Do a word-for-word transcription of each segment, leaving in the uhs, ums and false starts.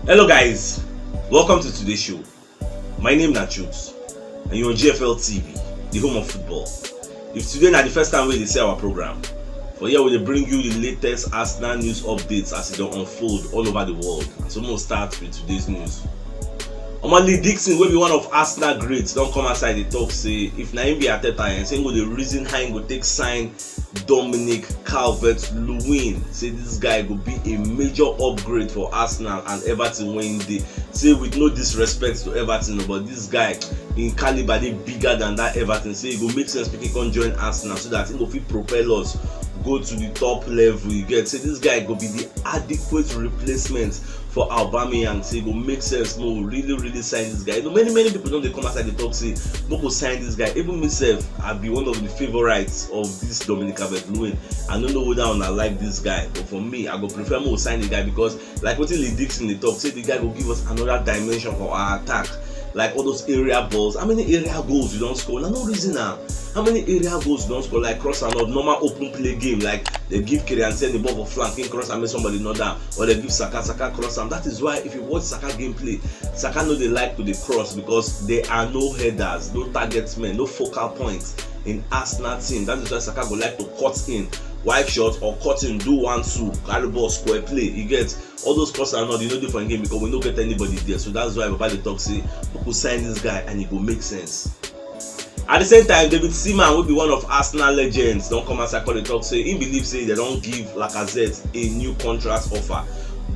Hello guys, welcome to today's show. My name na Chooks and you're on G F L T V, the home of football. If today na the first time wey you dey see our program, for here we dey bring you the latest Arsenal news updates as e dey unfold all over the world. And so we'll start with today's news. Omo, Lee Dixon, wey be one of Arsenal greats, don come outside dey talk say if na him be Arteta, eh, say him go dey reason how him go take sign Dominic Calvert-Lewin. Say this guy go be a major upgrade for Arsenal and Everton wey him dey. Say with no disrespect to Everton, but this guy, him caliber dey bigger than that Everton. Say e go make sense make him come join Arsenal so that him go fit propel us go to the top level. You get, say this guy go be the adequate replacement for Aubameyang. Say e go make sense make we really really sign this guy. You know, many many people don dey come outside dey talk say make we sign this guy. Even myself, I be one of the favorites of this Dominic Calvert-Lewin. I no know whether una like this guy, but for me, I go prefer make we sign the guy because, like wetin Lee Dixon dey talk, say the guy go give us another dimension for our attack. Like all those area balls, how many area goals you don score? Na no reason am. How many area goals you don score? Like cross and all, normal open play game, like they give Kieran Tierney ball for flank, him cross and make somebody knock down, or they give Saka, Saka cross am. That is why if you watch Saka gameplay, Saka no dey like to dey cross because there are no headers, no target men, no focal points in Arsenal team. That is why Saka go like to cut in, wide shot or cut in, do one two, carry ball, square play. You get, all those cross and all, you no dey for him game because we no get anybody there. So that's why Baba dey talk say we go sign this guy and e go make sense. At the same time, David Seaman, wey be one of Arsenal legends, don come outside come dey talk say him believe say they don give Lacazette a new contract offer.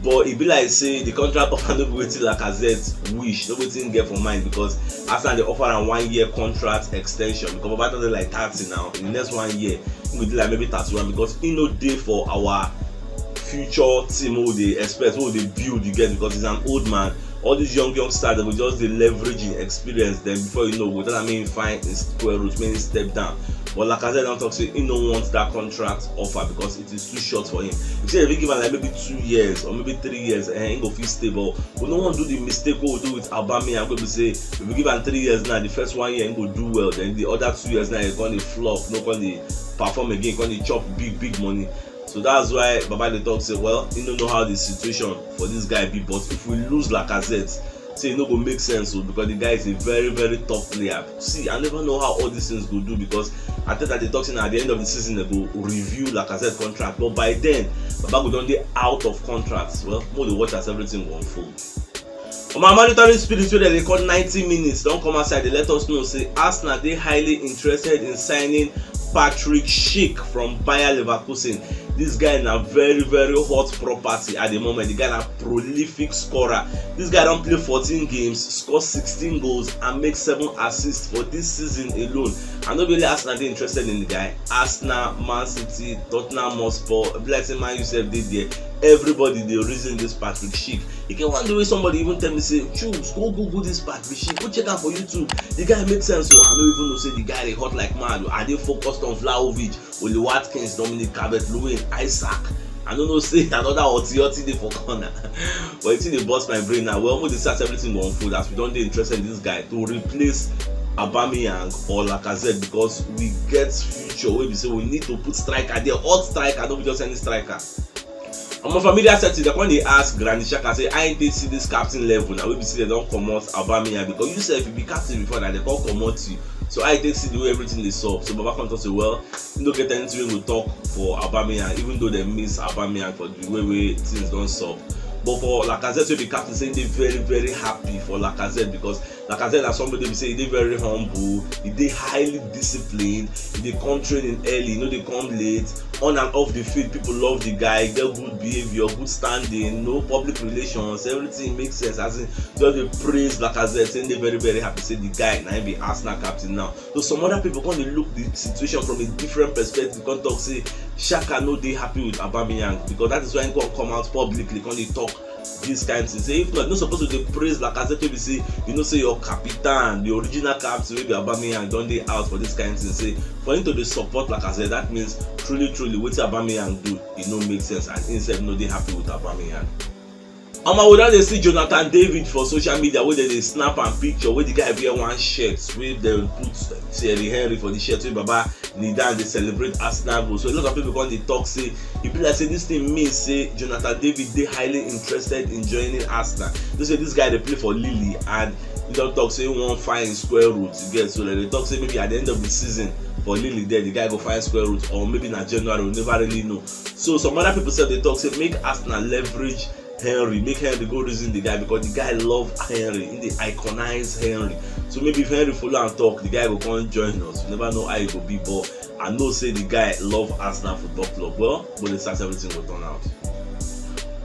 But e be like say the contract offer no be wetin Lacazette wish, no be wetin him get for mind, because Arsenal dey offer am one year contract extension, because Baba don dey like thirty now. In the next one year, him go dey like maybe thirty-one, because he no dey for our future team wey we dey expect, wey we dey build, you get, because he's an old man. All these young young stars, they go just dey leverage him experience. Then before you know, we tell am make him find him square root, make him step down. But Lacazette don talk say he no want that contract offer because it is too short for him. If say if we give am like maybe two years or maybe three years, eh, he go fit stay. But we no wan do the mistake wey we do with Aubameyang, wey be say if we give am three years now, the first one year he go do well, then the other two years now he come dey flop, no come dey perform again, come dey chop big big money. So that's why Baba dey talk say, well, he no know how the situation for this guy be, but if we lose Lacazette, say e no go make sense o, because the guy is a very very top player. See, I never know how all these things go do, because Arteta dey talk say na at the end of the season they go review Lacazette contract, but by then Baba go don dey out of contract. Well, make we dey watch as everything go unfold. Omo, Monitoring Spirit, wey dem dey call ninety minutes, don come outside dey let us know say Arsenal dey highly interested in signing Patrick Schick from Bayer Leverkusen. This guy na very very hot property at the moment. The guy na prolific scorer. This guy don play fourteen games, score sixteen goals and make seven assists for this season alone. And no be only Arsenal dey interested in the guy. Arsenal, Man City, Tottenham Hotspur, e be like say Man U sef dey there. Everybody dey reason this Patrick Schick. E get one day wey somebody even tell me say, "Chooks, go Google this Patrick Schick, go check am for YouTube. The guy make sense o." I no even know say the guy dey hot like mad o. I dey focused on Vlahovic, Ollie Watkins, Dominic Calvert-Lewin, Isak. I no know say another Oti Oti dey for corner. But wetin dey burst my brain now, well, we dey see as everything go unfold, as we don dey interested in this guy to replace Aubameyang or Lacazette, because we get future wey be say we need to put striker there, hot striker, no be just any striker. Omo, for media setting, they come dey ask Granit Xhaka say, "How you take see this captain level now wey be say they don comot Aubameyang, because you sef, you be captain before, na they come comot you. So how you take see the way everything dey sup?" So Baba come talk say, well, he no get anything wey go talk for Aubameyang, even though they miss Aubameyang for the way wey things don sup. But for Lacazette wey be captain, say he dey very very happy for Lacazette, because Lacazette na somebody be say he dey very humble, he dey highly disciplined, he dey come training early, he no dey come late. On and off the field, people love the guy, he get good behaviour, good standing, no public relations, everything make sense. As in, just dey praise Lacazette, say he dey very very happy say the guy na him be Arsenal captain now. So some other people come dey look the situation from a different perspective, come talk say Xhaka no dey happy with Aubameyang, because that is why he come come out publicly come dey talk this kind thing. Say if not, you no suppose to dey praise Lacazette wey be say you know say your capitan, the original captain wey be Aubameyang, don dey out for this kind thing. Say for him to dey support Lacazette, that means truly truly wetin Aubameyang do, e no make sense, and him sef no dey happy with Aubameyang. Omo, we don dey see Jonathan David for social media, wey dem dey snap am picture, wey the guy wear one shirt, wey dem put Thierry Henry for the shirt, wey baba kneel down dey celebrate Arsenal goal. So a lot of people come dey talk say e be like say this thing mean say Jonathan David dey highly interested in joining Arsenal. You know say this guy dey play for Lille, and he don talk say he wan find him square root. You get? So dem dey talk say maybe at the end of the season for Lille there, the guy go find square root, or maybe na January, we never really know. So some other people sef dey talk say make Arsenal leverage Henry, make Henry go reason the guy, because the guy love Henry, he dey iconize Henry. So maybe if Henry follow am talk, the guy go come join us. You never know how e go be, but I know say the guy love Arsenal Football Club. Well, we dey start, everything go turn out.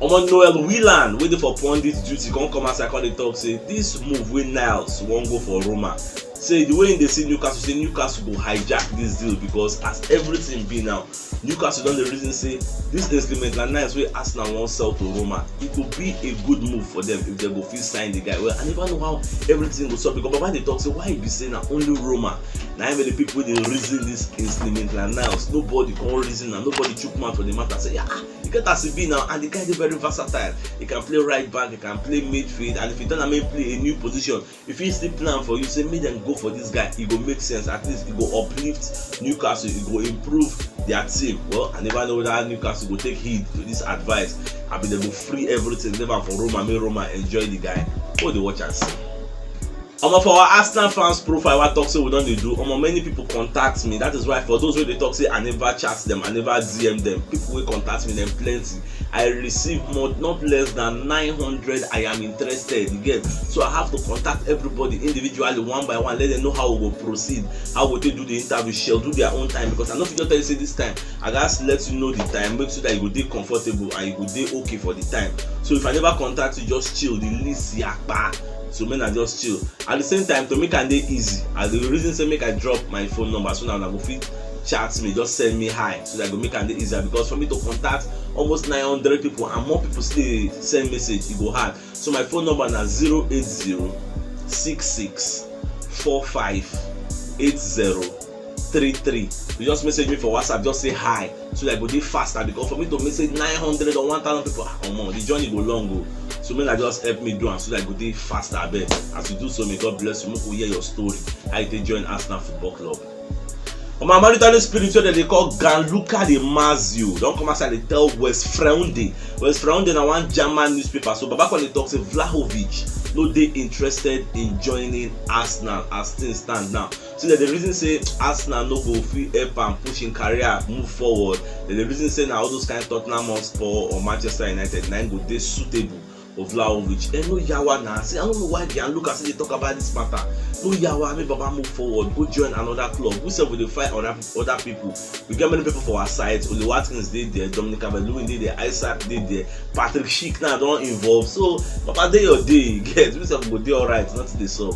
Omo, Noel Whelan, wey dey for pundit duty, come come outside, come dey talk say this move wey Niles wan go for Roma, say the way he dey see Newcastle, say Newcastle go hijack this deal, because as everything be now, Newcastle don dey reason say this Ainsley Maitland-Niles wey Arsenal wan sell to Roma, e go be a good move for them if they go fit sign the guy. Well, I never know how everything go sup, because baba dey talk say why e be say na only Roma na im be the people wey dey reason this Ainsley Maitland-Niles. Nobody come reason am, nobody chook mouth for the matter, say, "Yeah, ah, e get as e be now, and the guy dey very versatile. He can play right back, he can play midfield, and if he turn am make play a new position, if he still plan for you, say make dem go for this guy, e go make sense. At least e go uplift Newcastle, e go improve their team." Well, I never know whether Newcastle go take heed to this advice. Abi dem go free everything, leave am for Roma, make Roma enjoy the guy. Go dey watch and see. Omo, for our Arsenal fans profile, I talk say we don dey do. Omo, many people contact me. That is why for those wey dey talk say I never chat them, I never D M them, people wey contact me, dem plenty. I receive more, not less than nine hundred "I am interested." You get? So I have to contact everybody individually, one by one, let them know how we go proceed, how we go take do the interview, schedule their own time, because I no fit just tell you say this time. I gats let you know the time, make sure that you go dey comfortable and you go dey okay for the time. So if I never contact you, just chill. The list yakpa. So make I just chill. At the same time, to make am dey easy, I dey reason say make I drop my phone number, so that una go fit chat me, just send me hi, so that e go make am dey easier, because for me to contact almost nine hundred people and more people still dey send message, e go hard. So my phone number na zero eight zero six six four five eight zero three three. You just message me for WhatsApp, just say hi, so that e go dey faster, because for me to message nine hundred or one thousand people, ah, omo, the journey go long o. So make una just help me do am, so that e go dey faster, abeg. As you do so, may God bless you. Make we hear your story, how you take join Arsenal Football Club. Omo, Mauritanian spirit wey dem dey call Gianluca Di Marzio don come outside dey tell West Freunde. West Freunde na one German newspaper. So baba come dey talk say Vlahovic no dey interested in joining Arsenal as things stand now. So dem dey reason say Arsenal no go fit help am push him career move forward. Dem dey reason say na all those kind Tottenham Hotspur or Manchester United na im go dey suitable for Vlahovic. Eh, no yawa na. See, I no know why Gianluca still dey talk about this matter. No yawa, make baba move forward, go join another club. We sef we dey find other, other people. We get many people for our side. Ollie Watkins dey there, Dominic Calvert-Lewin dey there, Isak dey there, Patrik Schick now don involve. So baba, dey your day, you get? We sef go dey alright, nothing dey sup.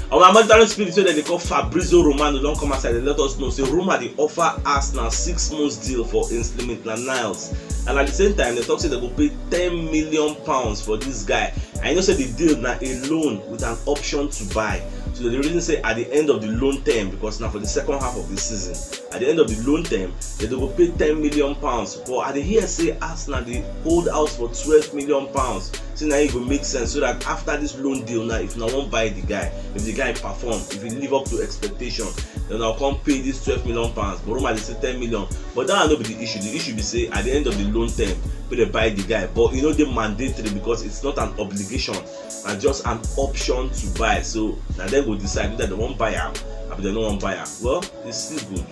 Our Mauritanian spirit wey dem dey call Fabrizio Romano don come outside dey let us know say Roma dey offer Arsenal six months deal for Ainsley Maitland-Niles, and at the same time dem talk say dem go pay ten million pounds for this guy. And you know say the deal na a loan with an option to buy. So dem dey reason say at the end of the loan term, because na for the second half of the season, at the end of the loan term, dem go pay ten million pounds. But I dey hear say Arsenal dey hold out for twelve million pounds. Say na e go make sense, so that after this loan deal now, if una wan buy the guy, if the guy perform, if he live up to expectation, then una come pay this twelve million pounds. But Roma dey say ten million. But that one no be the issue. The issue be say at the end of the loan term, make dem buy the guy. But e no dey mandatory, because it's not an obligation. Na just an option to buy. So na dem go decide whether dem wan buy am abi dem no wan buy am. Well, it's still good.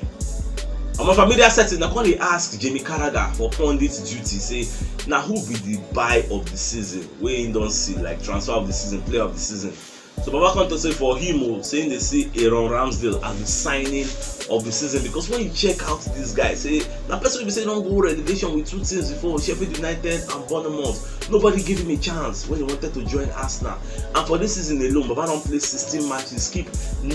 Omo, for media setting, I come dey ask Jamie Carragher for pundit duty say na who be the buy of the season wey he don see, like, transfer of the season, player of the season. So baba come talk say for him o, say him dey see Aaron Ramsdale as the signing of the season, because when you check out this guy, say na person wey be say don go relegation with two teams before, Sheffield United and Bournemouth. Nobody give him a chance when he wanted to join Arsenal. And for this season alone, baba don play sixteen matches, keep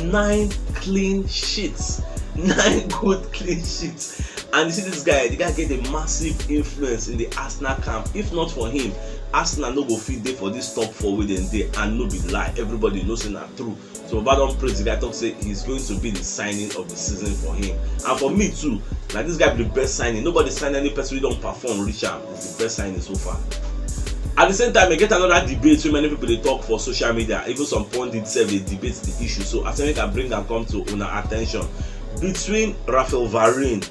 nine clean sheets, nine good clean sheets. And you see this guy, the guy get a massive influence in the Arsenal camp. If not for him, Arsenal no go fit dey for this top four wey dem dey, and no be lie, everybody know say na true. So baba don praise the guy, talk say he's going to be the signing of the season for him. And for me too, na this guy be the best signing. Nobody sign any person wey don perform reach am. He's the best signing so far. At the same time, e get another debate wey many people dey talk for social media, even some pundits sef dey debate the issue. So I say make I bring am come to una attention. Between Rafael Varane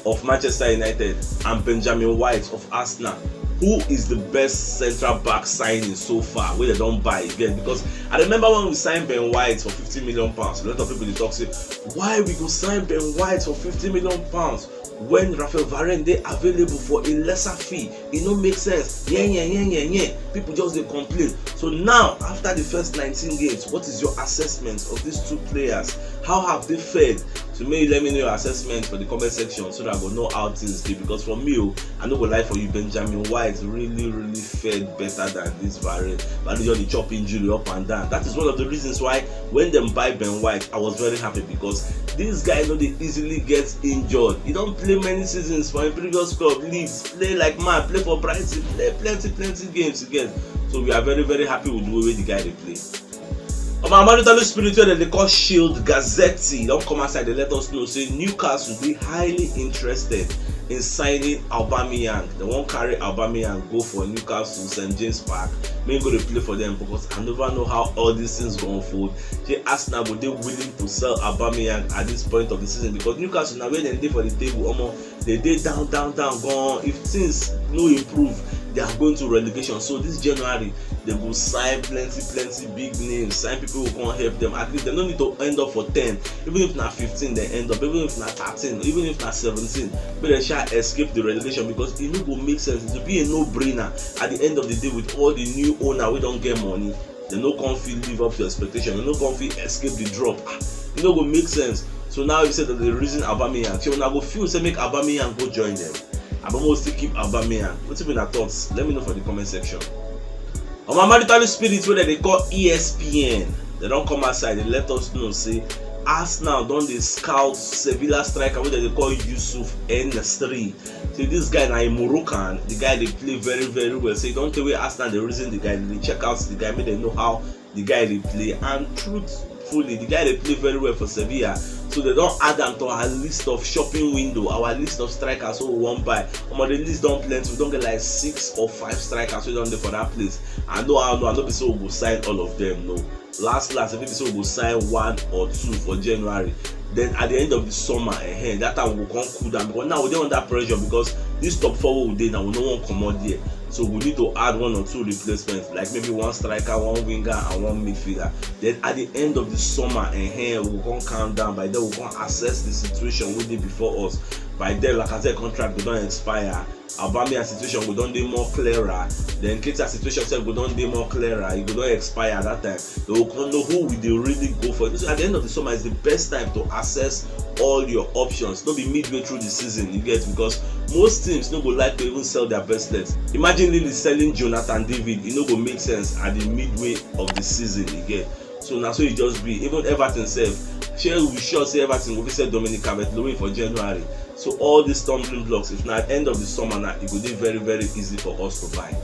of Manchester United and Benjamin White of Arsenal, who is the best central back signing so far wey dem don buy again? Because I remember when we signed Ben White for fifty million pounds, a lot of people dey talk say, "Why we go sign Ben White for fifty million pounds when Rafael Varane dey available for a lesser fee? E no make sense." Yeah, yeah, yeah, yeah, yeah. People just dey complain. So now, after the first nineteen games, what is your assessment of these two players? How have they fared? So may you let me know your assessment for the comment section so that I go know how things dey. Because for me, oh, I no go lie for you, Benjamin White really, really fared better than this Varane. But you just dey chop injury up and down. That is one of the reasons why when dem buy Ben White, I was very happy because this guy no dey easily get injured. He don play many seasons for him previous club, Leeds, play like mad, play for Brighton, play plenty, plenty games again. So we are very, very happy with the way wey the guy dey play. Omo, Amadu Talu Spirit wey dem dey call Shield Gazzetti don come outside dey let us know say Newcastle dey highly interested in signing Aubameyang. Dem wan carry Aubameyang go for Newcastle, St James Park, make e go dey play for dem, because I never know how all these things go unfold. Shey Arsenal go dey willing to sell Aubameyang at this point of the season? Because Newcastle na where dem dey for the table, omo, dem dey down, down, down, gone. If things no improve, they are going to relegation. So this January, dem go sign plenty, plenty big names, sign people who come help dem. At least dem no need to end up for ten. Even if na fifteen dem end up, even if na thirteen, even if na seventeen, make dem sha escape the relegation, because e no go make sense. It will be a no-brainer at the end of the day with all the new owner wey don get money. Dem no come fit live up to expectation. Dem no come fit escape the drop. Ah, e no go make sense. So now you say that the reason Aubameyang, shey una go feel say make Aubameyang go join dem? Abi una still keep Aubameyang? Wetin be una thoughts? Let me know for the comment section. Omo, Amadu Talu Spirit wey dem dey call E S P N, dem don come outside dey let us know say Arsenal don dey scout Sevilla striker wey dem dey call Youssouf En-Nesyri. Say this guy na a Moroccan, the guy dey play very, very well. Say e don tey wey Arsenal dey reason the guy, dey check out the guy, make dem know how the guy dey play. And truthfully, the guy dey play very well for Sevilla. So dem don add am to our list of shopping window, our list of strikers wey we wan buy. Omo, the list don plenty. We don get like six or five strikers wey don dey for that place. I know, I know, I no be say we go sign all of them, no. Last, last, e fit be say we go sign one or two for January. Then at the end of the summer, eh, that time we go come cool down, because now we dey under pressure, because this top four wey we dey now, we no wan comot there. So we need to add one or two replacements, like maybe one striker, one winger, and one midfielder. Then at the end of the summer, eh, we go come calm down. By then, we go come assess the situation wey dey before us. By then, Lacazette contract go don expire. Aubameyang situation go don dey more clearer. Then Keita situation sef go don dey more clearer. E go don expire that time. Then we go come know who we dey really go for. So at the end of the summer is the best time to assess all your options. No be midway through the season, you get, because most teams no go like to even sell their best players. Imagine Lille selling Jonathan David. E no go make sense at the midway of the season, you get. So na so e just be. Even Everton sef, shey we sure say Everton go fit sell Dominic Calvert-Lewin for January? So all these stumbling blocks, if na at end of the summer na, e go dey very, very easy for us to buy.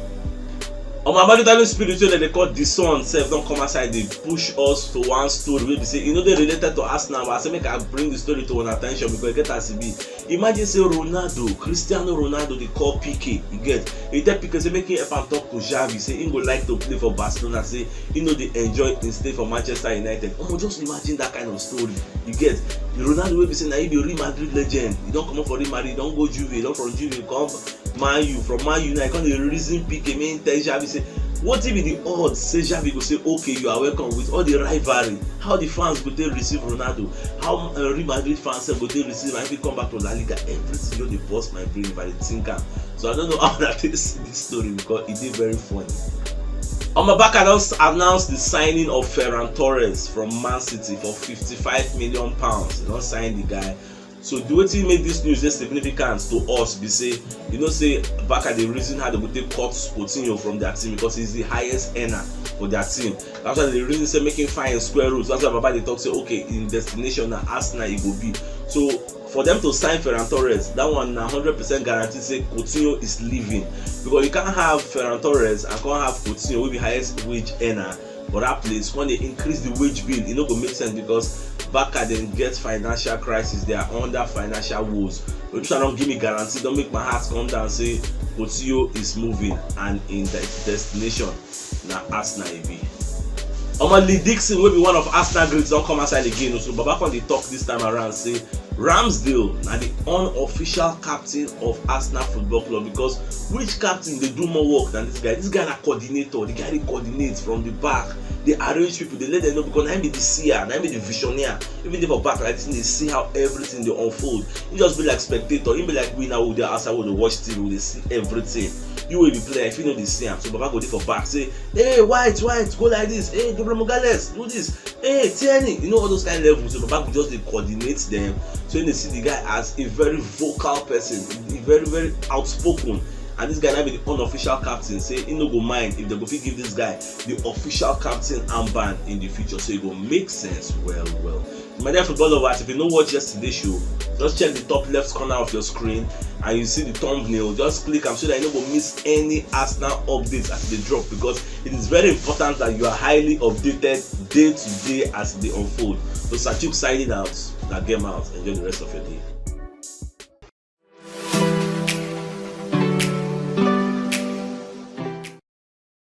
Omo, Amadu Talu Spirit wey dem dey call The Sun sef don come outside dey push us to one story wey be say e no dey related to Arsenal, but I say make I bring the story to una attention because e get as e be. Imagine say Ronaldo, Cristiano Ronaldo dey call P K, you get, e tell P K say make him help am talk to Xavi, say him go like to play for Barcelona, say he no dey enjoy him stay for Manchester United. Omo, just imagine that kind of story, you get. Ronaldo wey be say na he be Real Madrid legend, he don comot for Real Madrid, he don go Juve, he don from Juve come Man U, from Man U now, e come dey reason P K, make him tell Xavi say, wetin be the odds say Xavi go say, "Okay, you are welcome," with all the rivalry, how the fans go take receive Ronaldo, how, uh, Real Madrid fans sef go take receive am if he come back to La Liga? Everything just dey burst my brain if I dey think am. So I don't know how una take see this story because e dey very funny. Omo, Barca don s-, announce the signing of Ferran Torres from Man City for fifty-five million pounds. Dem don sign the guy. So the wetin make this news dey significant to us be say, you know say Barca dey reason how dem go take cut Coutinho from their team because he's the highest earner for their team. That's why dem dey reason say make him find him square root. That's why Baba dey talk say, okay, him destination na Arsenal e go be. So for them to sign Ferran Torres, that one na hundred percent guarantee say Coutinho is leaving, because you can't have Ferran Torres and can't have Coutinho wey be highest wage earner for that place, when they increase the wage bill, e no go make sense because Barca dem get financial crisis, they are under financial woes. But if I don't give me guarantee, don't make my heart come down, say Coutinho is moving and in the destination na Arsenal e be. Omo, Lee Dixon, wey be one of Arsenal greats, don come outside again. So Baba come dey talk this time around, say Ramsdale na the unofficial captain of Arsenal Football Club, because which captain dey do more work than this guy? This guy na coordinator. The guy dey coordinate from the back, dey arrange people, dey let them know, because na him be the seer, na him be the visionaire. Even dey for back like this, dey see how everything dey unfold. He just be like spectator. He be like we now, we dey outside, we dey watch T V, we dey see everything. You wey be player, if you no dey see am, so Baba go dey for back say, "Hey, White, White, go like this. Hey, Gabriel Magalhaes, do this. Hey, Tierney," you know, all those kind of levels. So Baba go just dey coordinate them. So you dey see the guy as a very vocal person, a very, very outspoken. And this guy na be the unofficial captain. Say he no go mind if they go fit give this guy the official captain armband in the future. So it go make sense well, well. My dear football lovers, if you no watch yesterday show, just check the top left corner of your screen and you see the thumbnail. Just click am so that you no go miss any Arsenal updates as they drop, because it is very important that you are highly updated day to day as they unfold. So Sachuk signing out, na game out. Enjoy the rest of your day.